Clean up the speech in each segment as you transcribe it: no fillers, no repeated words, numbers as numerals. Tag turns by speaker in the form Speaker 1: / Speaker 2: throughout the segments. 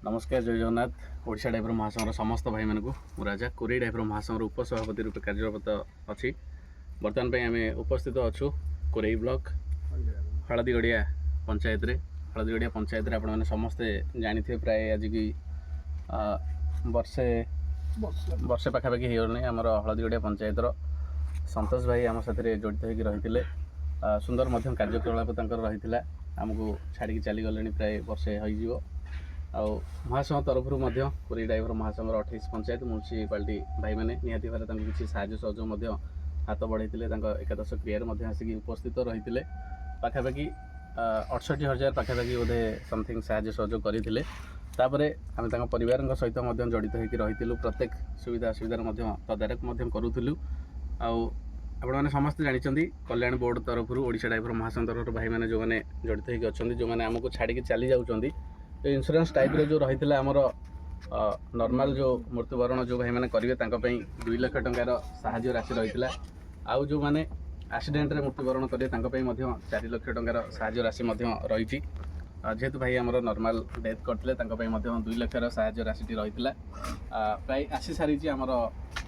Speaker 1: ନମସ୍କାର, ଜୟ ଜଗନ୍ନାଥ। ଓଡ଼ିଶା ଡ୍ରାଇଭର ମହାସଂଘର ସମସ୍ତ ଭାଇମାନଙ୍କୁ, ମୁଁ ରାଜା, କୋରେଇ ଡ୍ରାଇଭର ମହାସଂଘର ଉପସଭାପତି ରୂପେ କାର୍ଯ୍ୟରତ ଅଛି। ବର୍ତ୍ତମାନ ପାଇଁ ଆମେ ଉପସ୍ଥିତ ଅଛୁ କୋରେଇ ବ୍ଲକ ହଳଦୀଗଡ଼ିଆ ପଞ୍ଚାୟତରେ। ହଳଦୀଗଡ଼ିଆ ପଞ୍ଚାୟତରେ ଆପଣମାନେ ସମସ୍ତେ ଜାଣିଥିବେ, ପ୍ରାୟ ଆଜିକି ବର୍ଷେ ବର୍ଷେ ପାଖାପାଖି ହେଇଗଲାଣି, ଆମର ହଳଦୀଗଡ଼ିଆ ପଞ୍ଚାୟତର ସନ୍ତୋଷ ଭାଇ ଆମ ସାଥିରେ ଜଡ଼ିତ ହେଇକି ରହିଥିଲେ। ସୁନ୍ଦର ମଧ୍ୟ କାର୍ଯ୍ୟକଳାପ ତାଙ୍କର ରହିଥିଲା। ଆମକୁ ଛାଡ଼ିକି ଚାଲିଗଲେଣି, ପ୍ରାୟ ବର୍ଷେ ହୋଇଯିବ। ଆଉ ମହାସଂଘ ତରଫରୁ ମଧ୍ୟ କୋରେଇ ଡ୍ରାଇଭର ମହାସଂଘର 28 ପଞ୍ଚାୟତ ମ୍ୟୁନିସିପାଲିଟି ଭାଇମାନେ ନିହାତି ଭାବରେ ତାଙ୍କୁ କିଛି ସାହାଯ୍ୟ ସହଯୋଗ ମଧ୍ୟ ହାତ ବଢ଼ାଇଥିଲେ। ତାଙ୍କ ଏକାଦଶ କ୍ରିୟାରେ ମଧ୍ୟ ଆସିକି ଉପସ୍ଥିତ ରହିଥିଲେ। ପାଖାପାଖି 68,000 ପାଖାପାଖି ବୋଧେ ସମଥିଙ୍ଗ ସାହାଯ୍ୟ ସହଯୋଗ କରିଥିଲେ। ତାପରେ ଆମେ ତାଙ୍କ ପରିବାରଙ୍କ ସହିତ ମଧ୍ୟ ଜଡ଼ିତ ହେଇକି ରହିଥିଲୁ। ପ୍ରତ୍ୟେକ ସୁବିଧା ଅସୁବିଧାର ମଧ୍ୟ ତଦାରଖ ମଧ୍ୟ କରୁଥିଲୁ। ଆଉ ଆପଣମାନେ ସମସ୍ତେ ଜାଣିଛନ୍ତି, କଲ୍ୟାଣ ବୋର୍ଡ଼ ତରଫରୁ, ଓଡ଼ିଶା ଡ୍ରାଇଭର ମହାସଂଘ ତରଫରୁ ଭାଇମାନେ ଯେଉଁମାନେ ଜଡ଼ିତ ହେଇକି ଅଛନ୍ତି, ଯେଉଁମାନେ ଆମକୁ ଛାଡ଼ିକି ଚାଲି ଯାଉଛନ୍ତି, ଇନ୍ସୁରାନ୍ସ ଟାଇପ୍ର ଯେଉଁ ରହିଥିଲା ଆମର, ନର୍ମାଲ ଯେଉଁ ମୃତ୍ୟୁବରଣ ଯେଉଁ ଭାଇମାନେ କରିବେ, ତାଙ୍କ ପାଇଁ 2 ଲକ୍ଷ ଟଙ୍କାର ସାହାଯ୍ୟ ରାଶି ରହିଥିଲା। ଆଉ ଯେଉଁମାନେ ଆକ୍ସିଡେଣ୍ଟରେ ମୃତ୍ୟୁବରଣ କରିବେ, ତାଙ୍କ ପାଇଁ ମଧ୍ୟ 4 ଲକ୍ଷ ଟଙ୍କାର ସାହାଯ୍ୟ ରାଶି ମଧ୍ୟ ରହିଛି। ଯେହେତୁ ଭାଇ ଆମର ନର୍ମାଲ ଡେଥ୍ କରିଥିଲେ, ତାଙ୍କ ପାଇଁ ମଧ୍ୟ 2 ଲକ୍ଷର ସାହାଯ୍ୟ ରାଶିଟି ରହିଥିଲା। ପ୍ରାୟ ଆସି ସାରିଛି ଆମର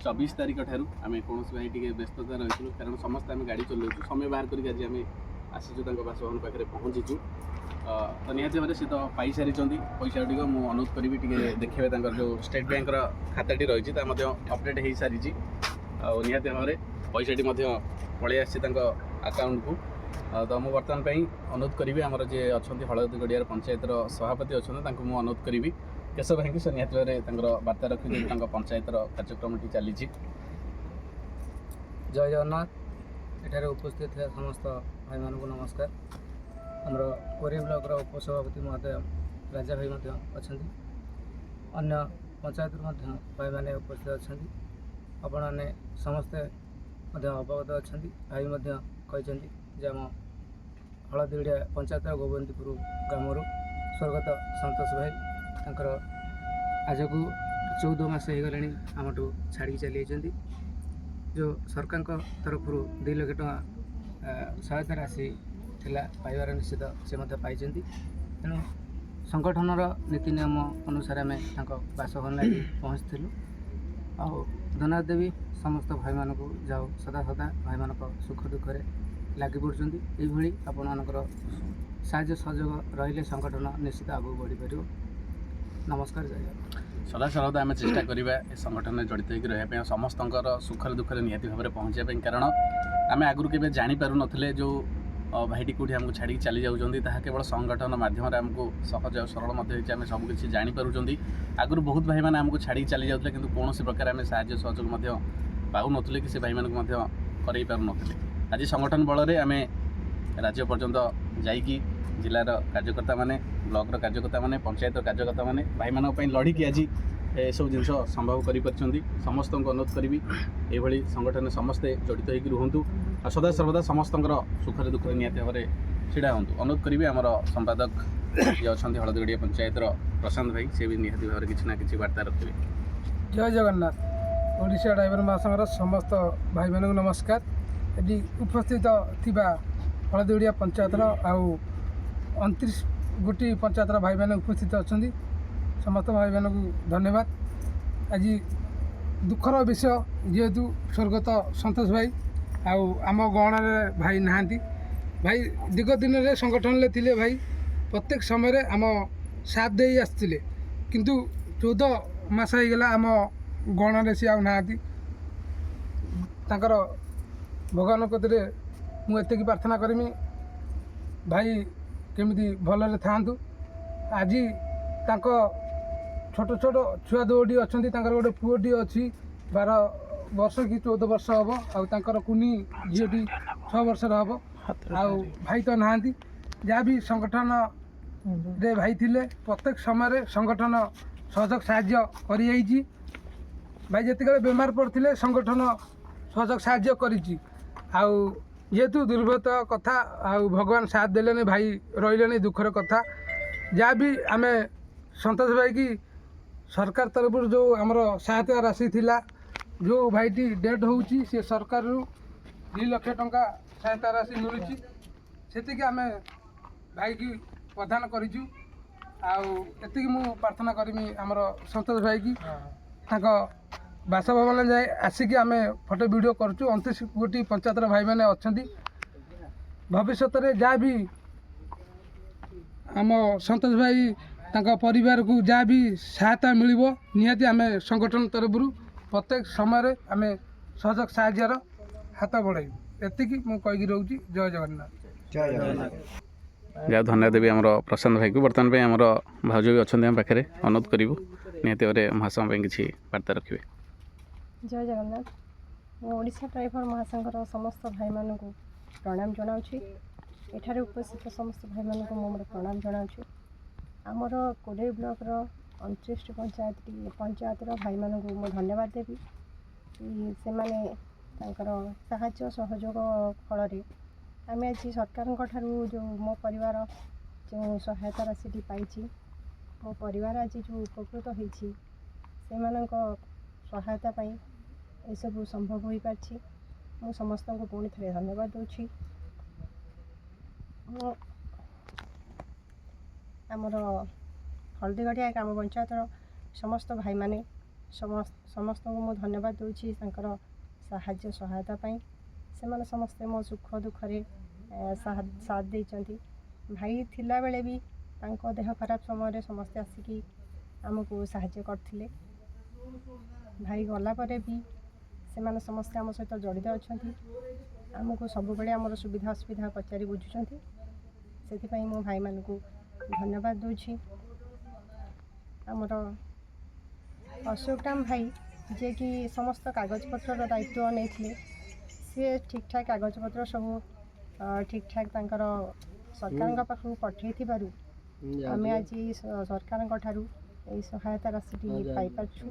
Speaker 1: 24 ତାରିଖ ଠାରୁ। ଆମେ କୌଣସି ଭାଇ ଟିକେ ବ୍ୟସ୍ତତା ରହିଥିଲୁ, କାରଣ ସମସ୍ତେ ଆମେ ଗାଡ଼ି ଚଲାଉଛୁ। ସମୟ ବାହାର କରିକି ଆଜି ଆମେ ଆସିଛୁ, ତାଙ୍କ ବାସଭବନ ପାଖରେ ପହଞ୍ଚିଛୁ। ତ ନିହାତି ଭାବରେ ସେ ତ ପାଇସାରିଛନ୍ତି ପଇସା ଗୁଡ଼ିକ। ମୁଁ ଅନୁରୋଧ କରିବି, ଟିକେ ଦେଖିବେ, ତାଙ୍କର ଯେଉଁ ଷ୍ଟେଟ୍ ବ୍ୟାଙ୍କର ଖାତାଟି ରହିଛି, ତା ମଧ୍ୟ ଅପଡ଼େଟ୍ ହେଇସାରିଛି। ଆଉ ନିହାତି ଭାବରେ ପଇସାଟି ମଧ୍ୟ ପଳେଇ ଆସିଛି ତାଙ୍କ ଆକାଉଣ୍ଟକୁ। ତ ମୁଁ ବର୍ତ୍ତମାନ ପାଇଁ ଅନୁରୋଧ କରିବି, ଆମର ଯିଏ ଅଛନ୍ତି ହଳଦୀଗଡ଼ିଆର ପଞ୍ଚାୟତର ସଭାପତି ଅଛନ୍ତି, ତାଙ୍କୁ ମୁଁ ଅନୁରୋଧ କରିବି, କେଶବ ଭାଇଙ୍କୁ। ସେ ନିହାତି ଭାବରେ ତାଙ୍କର ବାର୍ତ୍ତା ରଖିଛନ୍ତି, ତାଙ୍କ ପଞ୍ଚାୟତର କାର୍ଯ୍ୟକ୍ରମଟି ଚାଲିଛି।
Speaker 2: ଜୟ ଜଗନ୍ନାଥ। ଏଠାରେ ଉପସ୍ଥିତ ଥିବା ସମସ୍ତ ଭାଇମାନଙ୍କୁ ନମସ୍କାର। ଆମର କୋରେଇ ବ୍ଲକର ଉପସଭାପତି ମହୋଦୟ ରାଜା ଭାଇ ମଧ୍ୟ ଅଛନ୍ତି। ଅନ୍ୟ ପଞ୍ଚାୟତରୁ ମଧ୍ୟ ଭାଇମାନେ ଉପସ୍ଥିତ ଅଛନ୍ତି। ଆପଣମାନେ ସମସ୍ତେ ମଧ୍ୟ ଅବଗତ ଅଛନ୍ତି। ଭାଇ ମଧ୍ୟ କହିଛନ୍ତି ଯେ ଆମ ହଳଦୀଡ଼ିଆ ପଞ୍ଚାୟତ ଗୋବନ୍ଦୀପୁର ଗ୍ରାମରୁ ସ୍ୱର୍ଗତ ସନ୍ତୋଷ ଭାଇ, ତାଙ୍କର ଆଜକୁ 14 ମାସ ହେଇଗଲାଣି, ଆମଠୁ ଛାଡ଼ିକି ଚାଲିଯାଇଛନ୍ତି। ଯେଉଁ ସରକାରଙ୍କ ତରଫରୁ 2 ଲକ୍ଷ ଟଙ୍କା ସହାୟତା ରାଶି ଥିଲା ପାଇବାର ନିଶ୍ଚିତ, ସେ ମଧ୍ୟ ପାଇଛନ୍ତି। ତେଣୁ ସଂଗଠନର ନୀତି ନିୟମ ଅନୁସାରେ ଆମେ ତାଙ୍କ ବାସଭବନରେ ଆଜି ପହଞ୍ଚିଥିଲୁ। ଆଉ ଧନ୍ୟବାଦ ଦେବି ସମସ୍ତ ଭାଇମାନଙ୍କୁ, ଯାଉ ସଦା ସଦା ଭାଇମାନଙ୍କ ସୁଖ ଦୁଃଖରେ ଲାଗି ପଡ଼ୁଛନ୍ତି। ଏଇଭଳି ଆପଣମାନଙ୍କର ସାହାଯ୍ୟ ସହଯୋଗ ରହିଲେ ସଂଗଠନ ନିଶ୍ଚିତ ଆଗକୁ ବଢ଼ିପାରିବ। ନମସ୍କାର, ଜୟ ଜଗନ୍ନାଥ।
Speaker 1: ସଦାସର୍ବଦା ଆମେ ଚେଷ୍ଟା କରିବା ଏ ସଂଗଠନରେ ଜଡ଼ିତ ହେଇକି ରହିବା ପାଇଁ ଆଉ ସମସ୍ତଙ୍କର ସୁଖରେ ଦୁଃଖରେ ନିହାତି ଭାବରେ ପହଞ୍ଚିବା ପାଇଁ। କାରଣ ଆମେ ଆଗରୁ କେବେ ଜାଣିପାରୁନଥିଲେ ଯେଉଁ ଭାଇଟି କେଉଁଠି ଆମକୁ ଛାଡ଼ିକି ଚାଲି ଯାଉଛନ୍ତି, ତାହା କେବଳ ସଂଗଠନ ମାଧ୍ୟମରେ ଆମକୁ ସହଜ ଆଉ ସରଳ ମଧ୍ୟ ହେଇଛି। ଆମେ ସବୁକିଛି ଜାଣିପାରୁଛନ୍ତି। ଆଗରୁ ବହୁତ ଭାଇମାନେ ଆମକୁ ଛାଡ଼ିକି ଚାଲି ଯାଉଥିଲେ, କିନ୍ତୁ କୌଣସି ପ୍ରକାର ଆମେ ସାହାଯ୍ୟ ସହଯୋଗ ମଧ୍ୟ ପାଉନଥିଲେ କି ସେ ଭାଇମାନଙ୍କୁ ମଧ୍ୟ କରେଇ ପାରୁନଥିଲେ। ଆଜି ସଂଗଠନ ବଳରେ ଆମେ ରାଜ୍ୟ ପର୍ଯ୍ୟନ୍ତ ଯାଇକି ଜିଲ୍ଲାର କାର୍ଯ୍ୟକର୍ତ୍ତାମାନେ, ବ୍ଲକର କାର୍ଯ୍ୟକର୍ତ୍ତାମାନେ, ପଞ୍ଚାୟତର କାର୍ଯ୍ୟକର୍ତ୍ତାମାନେ ଭାଇମାନଙ୍କ ପାଇଁ ଲଢ଼ିକି ଆଜି ଏସବୁ ଜିନିଷ ସମ୍ଭବ କରିପାରିଛନ୍ତି। ସମସ୍ତଙ୍କୁ ଅନୁରୋଧ କରିବି, ଏଇଭଳି ସଂଗଠନରେ ସମସ୍ତେ ଜଡ଼ିତ ହେଇକି ରୁହନ୍ତୁ ଆଉ ସଦାସର୍ବଦା ସମସ୍ତଙ୍କର ସୁଖରେ ଦୁଃଖରେ ନିହାତି ଭାବରେ ଛିଡ଼ା ହୁଅନ୍ତୁ। ଅନୁରୋଧ କରିବି, ଆମର ସମ୍ପାଦକ ଯିଏ ଅଛନ୍ତି ହଳଦୀଗଡ଼ିଆ ପଞ୍ଚାୟତର ପ୍ରଶାନ୍ତ ଭାଇ, ସେ ବି ନିହାତି ଭାବରେ କିଛି ନା କିଛି ବାର୍ତ୍ତା ରଖିବେ।
Speaker 3: ଜୟ ଜଗନ୍ନାଥ। ଓଡ଼ିଶା ଡ୍ରାଇଭର ମହାସଂଘର ସମସ୍ତ ଭାଇମାନଙ୍କୁ ନମସ୍କାର। ଏଠି ଉପସ୍ଥିତ ଥିବା ହଳଦୀଗୁଡ଼ିଆ ପଞ୍ଚାୟତର ଆଉ 29 ଗୋଟି ପଞ୍ଚାୟତର ଭାଇମାନେ ଉପସ୍ଥିତ ଅଛନ୍ତି। ସମସ୍ତ ଭାଇମାନଙ୍କୁ ଧନ୍ୟବାଦ। ଆଜି ଦୁଃଖର ବିଷୟ, ଯେହେତୁ ସ୍ୱର୍ଗତ ସନ୍ତୋଷ ଭାଇ ଆଉ ଆମ ଗହଣରେ ଭାଇ ନାହାନ୍ତି। ଭାଇ ଦୀର୍ଘ ଦିନରେ ସଂଗଠନରେ ଥିଲେ। ଭାଇ ପ୍ରତ୍ୟେକ ସମୟରେ ଆମ ସାଥ ଦେଇ ଆସିଥିଲେ, କିନ୍ତୁ 14 ମାସ ହେଇଗଲା, ଆମ ଗଣରେ ସିଏ ଆଉ ନାହାନ୍ତି। ତାଙ୍କର ଭଗବାନଙ୍କ କତିରେ ମୁଁ ଏତିକି ପ୍ରାର୍ଥନା କରିମି, ଭାଇ କେମିତି ଭଲରେ ଥାଆନ୍ତୁ। ଆଜି ତାଙ୍କ ଛୋଟ ଛୋଟ ଛୁଆ ଦୋଟି ଅଛନ୍ତି। ତାଙ୍କର ଗୋଟେ ପୁଅଟିଏ ଅଛି, 12 ବର୍ଷ କି 14 ବର୍ଷ ହେବ, ଆଉ ତାଙ୍କର କୁନି ଝିଅଟି 6 ବର୍ଷର ହେବ। ଆଉ ଭାଇ ତ ନାହାନ୍ତି। ଯାହା ବି ସଂଗଠନରେ ଭାଇ ଥିଲେ, ପ୍ରତ୍ୟେକ ସମୟରେ ସଂଗଠନ ସହଯୋଗ ସାହାଯ୍ୟ କରିଯାଇଛି। ଭାଇ ଯେତେବେଳେ ବେମାର ପଡ଼ିଥିଲେ, ସଂଗଠନ ସହଯୋଗ ସାହାଯ୍ୟ କରିଛି। ଆଉ ଯେହେତୁ ଦୁର୍ବତ କଥା, ଆଉ ଭଗବାନ ସାଥ ଦେଲେନି, ଭାଇ ରହିଲେନି, ଦୁଃଖର କଥା। ଯାହା ବି ଆମେ ସନ୍ତୋଷ ଭାଇକି ସରକାର ତରଫରୁ ଯେଉଁ ଆମର ସହାୟତା ରାଶି ଥିଲା, ଯେଉଁ ଭାଇଟି ଡେଥ୍ ହେଉଛି, ସେ ସରକାରରୁ 2 ଲକ୍ଷ ଟଙ୍କା ସହାୟତା ରାଶି ମିଳୁଛି, ସେତିକି ଆମେ ଭାଇକି ପ୍ରଦାନ କରିଛୁ। ଆଉ ଏତିକି ମୁଁ ପ୍ରାର୍ଥନା କରିମି ଆମର ସନ୍ତୋଷ ଭାଇକି, ତାଙ୍କ ବାସଭବନ ଯାଇ ଆସିକି ଆମେ ଫଟୋ ଭିଡ଼ିଓ କରୁଛୁ। 29 ଗୋଟି ପଞ୍ଚାୟତର ଭାଇମାନେ ଅଛନ୍ତି। ଭବିଷ୍ୟତରେ ଯାହା ବି ଆମ ସନ୍ତୋଷ ଭାଇ ତାଙ୍କ ପରିବାରକୁ ଯାହା ବି ସହାୟତା ମିଳିବ, ନିହାତି ଆମେ ସଂଗଠନ ତରଫରୁ ପ୍ରତ୍ୟେକ ସମୟରେ ଆମେ ସହଯୋଗ ସାହାଯ୍ୟର ହାତ ବଢ଼ାଇବୁ। ଏତିକି ମୁଁ କହିକି ରହୁଛି। ଜୟ ଜଗନ୍ନାଥ।
Speaker 1: ଯାହା ଧନ୍ୟବାଦ ଦେବି ଆମର ପ୍ରଶାନ୍ତ ଭାଇକୁ। ବର୍ତ୍ତମାନ ପାଇଁ ଆମର ଭାଉଜ ବି ଅଛନ୍ତି ଆମ ପାଖରେ, ଅନୁରୋଧ କରିବୁ ନିହାତି ଭାବରେ ମହାସଂଘ ପାଇଁ କିଛି ବାର୍ତ୍ତା ରଖିବେ।
Speaker 4: ଜୟ ଜଗନ୍ନାଥ। ମୁଁ ଓଡ଼ିଶା ଡ୍ରାଇଭର ମହାସଂଘର ସମସ୍ତ ଭାଇମାନଙ୍କୁ ପ୍ରଣାମ ଜଣାଉଛି। ଏଠାରେ ଉପସ୍ଥିତ ସମସ୍ତ ଭାଇମାନଙ୍କୁ ମୁଁ ମୋର ପ୍ରଣାମ ଜଣାଉଛି। ଆମର କୋରେଇ ବ୍ଲକର 29ଟି ପଞ୍ଚାୟତର ଭାଇମାନଙ୍କୁ ମୁଁ ଧନ୍ୟବାଦ ଦେବି କି ସେମାନେ ତାଙ୍କର ସାହାଯ୍ୟ ସହଯୋଗ ଫଳରେ ଆମେ ଆଜି ସରକାରଙ୍କ ଠାରୁ ଯେଉଁ ମୋ ପରିବାର ଯେଉଁ ସହାୟତା ରାଶିଟି ପାଇଛି, ମୋ ପରିବାର ଆଜି ଯେଉଁ ଉପକୃତ ହେଇଛି, ସେମାନଙ୍କ ସହାୟତା ପାଇଁ ଏସବୁ ସମ୍ଭବ ହୋଇପାରିଛି। ମୁଁ ସମସ୍ତଙ୍କୁ ପୁଣି ଥରେ ଧନ୍ୟବାଦ ଦେଉଛି। ମୁଁ ଆମର ହଳଦୀଗଡ଼ିଆ ଗ୍ରାମ ପଞ୍ଚାୟତର ସମସ୍ତ ଭାଇମାନେ ସମସ୍ତଙ୍କୁ ମୁଁ ଧନ୍ୟବାଦ ଦେଉଛି ତାଙ୍କର ସାହାଯ୍ୟ ସହାୟତା ପାଇଁ। ସେମାନେ ସମସ୍ତେ ମୋ ସୁଖ ଦୁଃଖରେ ସାଥ ଦେଇଛନ୍ତି। ଭାଇ ଥିଲାବେଳେ ବି ତାଙ୍କ ଦେହ ଖରାପ ସମୟରେ ସମସ୍ତେ ଆସିକି ଆମକୁ ସାହାଯ୍ୟ କରିଥିଲେ। ଭାଇ ଗଲା ପରେ ବି ସେମାନେ ସମସ୍ତେ ଆମ ସହିତ ଜଡ଼ିତ ଅଛନ୍ତି। ଆମକୁ ସବୁବେଳେ ଆମର ସୁବିଧା ଅସୁବିଧା ପଚାରି ବୁଝୁଛନ୍ତି। ସେଥିପାଇଁ ମୁଁ ଭାଇମାନଙ୍କୁ ଧନ୍ୟବାଦ ଦେଉଛି। ଆମର ଅଶୋକ ରାମ ଭାଇ, ଯିଏକି ସମସ୍ତ କାଗଜପତ୍ରର ଦାୟିତ୍ୱ ନେଇଥିଲେ, ସିଏ ଠିକ୍ଠାକ୍ କାଗଜପତ୍ର ସବୁ ଠିକ୍ଠାକ୍ ତାଙ୍କର ସରକାରଙ୍କ ପାଖକୁ ପଠାଇଥିବାରୁ ଆମେ ଆଜି ସରକାରଙ୍କ ଠାରୁ ଏଇ ସହାୟତା ରାଶିଟି ପାଇପାରୁଛୁ।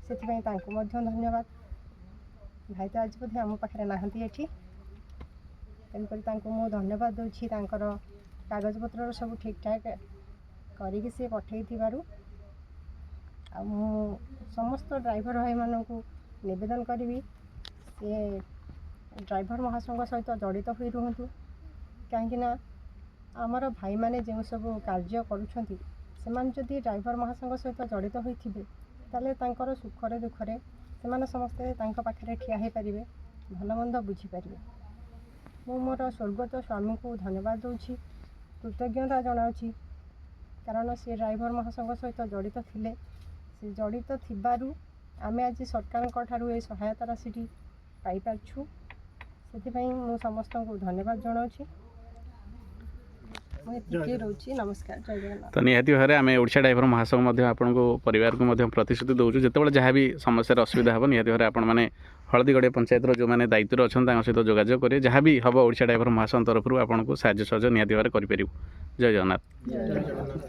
Speaker 4: ସେଥିପାଇଁ ତାଙ୍କୁ ମଧ୍ୟ ଧନ୍ୟବାଦ। ଭାଇ ତ ଆଜି ବୋଧେ ଆମ ପାଖରେ ନାହାନ୍ତି ଏଠି, ତେଣୁକରି ତାଙ୍କୁ ମୁଁ ଧନ୍ୟବାଦ ଦେଉଛି ତାଙ୍କର କାଗଜପତ୍ରର ସବୁ ଠିକ୍ଠାକ୍ କରିକି ସିଏ ପଠାଇଥିବାରୁ। ଆଉ ମୁଁ ସମସ୍ତ ଡ୍ରାଇଭର ଭାଇମାନଙ୍କୁ ନିବେଦନ କରିବି, ସିଏ ଡ୍ରାଇଭର ମହାସଂଘ ସହିତ ଜଡ଼ିତ ହୋଇ ରୁହନ୍ତୁ, କାହିଁକିନା ଆମର ଭାଇମାନେ ଯେଉଁ ସବୁ କାର୍ଯ୍ୟ କରୁଛନ୍ତି, ସେମାନେ ଯଦି ଡ୍ରାଇଭର ମହାସଂଘ ସହିତ ଜଡ଼ିତ ହୋଇଥିବେ, ତାହେଲେ ତାଙ୍କର ସୁଖରେ ଦୁଃଖରେ ସେମାନେ ସମସ୍ତେ ତାଙ୍କ ପାଖରେ ଠିଆ ହୋଇପାରିବେ, ଭଲ ମନ୍ଦ ବୁଝିପାରିବେ। ମୁଁ ମୋର ସ୍ୱର୍ଗତ ସ୍ୱାମୀଙ୍କୁ ଧନ୍ୟବାଦ ଦେଉଛି, କୃତଜ୍ଞତା ଜଣାଉଛି, କାରଣ ସେ ଡ୍ରାଇଭର ମହାସଂଘ ସହିତ ଜଡ଼ିତ ଥିଲେ। ସେ ଜଡ଼ିତ ଥିବାରୁ ଆମେ ଆଜି ସରକାରଙ୍କ ଠାରୁ ଏ ସହାୟତା ରାଶିଟି ପାଇପାରିଛୁ। ସେଥିପାଇଁ ମୁଁ ସମସ୍ତଙ୍କୁ ଧନ୍ୟବାଦ ଜଣାଉଛି। ମୁଁ ଏତିକି ରହୁଛି। ନମସ୍କାର, ଜୟ ଜଗନ୍ନାଥ।
Speaker 1: ତ ନିହାତି ଭାବରେ ଆମେ ଓଡ଼ିଶା ଡ୍ରାଇଭର ମହାସଂଘ ମଧ୍ୟ ଆପଣଙ୍କୁ ପରିବାରକୁ ମଧ୍ୟ ପ୍ରତିଶ୍ରୁତି ଦେଉଛୁ, ଯେତେବେଳେ ଯାହା ବି ସମସ୍ୟାର ଅସୁବିଧା ହେବ, ନିହାତି ଭାବରେ ଆପଣମାନେ ହଳଦୀଗଡ଼ିଆ ପଞ୍ଚାୟତର ଯେଉଁମାନେ ଦାୟିତ୍ୱରେ ଅଛନ୍ତି ତାଙ୍କ ସହିତ ଯୋଗାଯୋଗ କରିବେ। ଯାହା ବି ହେବ, ଓଡ଼ିଶା ଡ୍ରାଇଭର ମହାସଂଘ ତରଫରୁ ଆପଣଙ୍କୁ ସାହାଯ୍ୟ ସହଯୋଗ ନିହାତି ଭାବରେ କରିପାରିବୁ। ଜୟ ଜଗନ୍ନାଥ।
Speaker 4: ଜୟ ଜଗନ୍ନାଥ।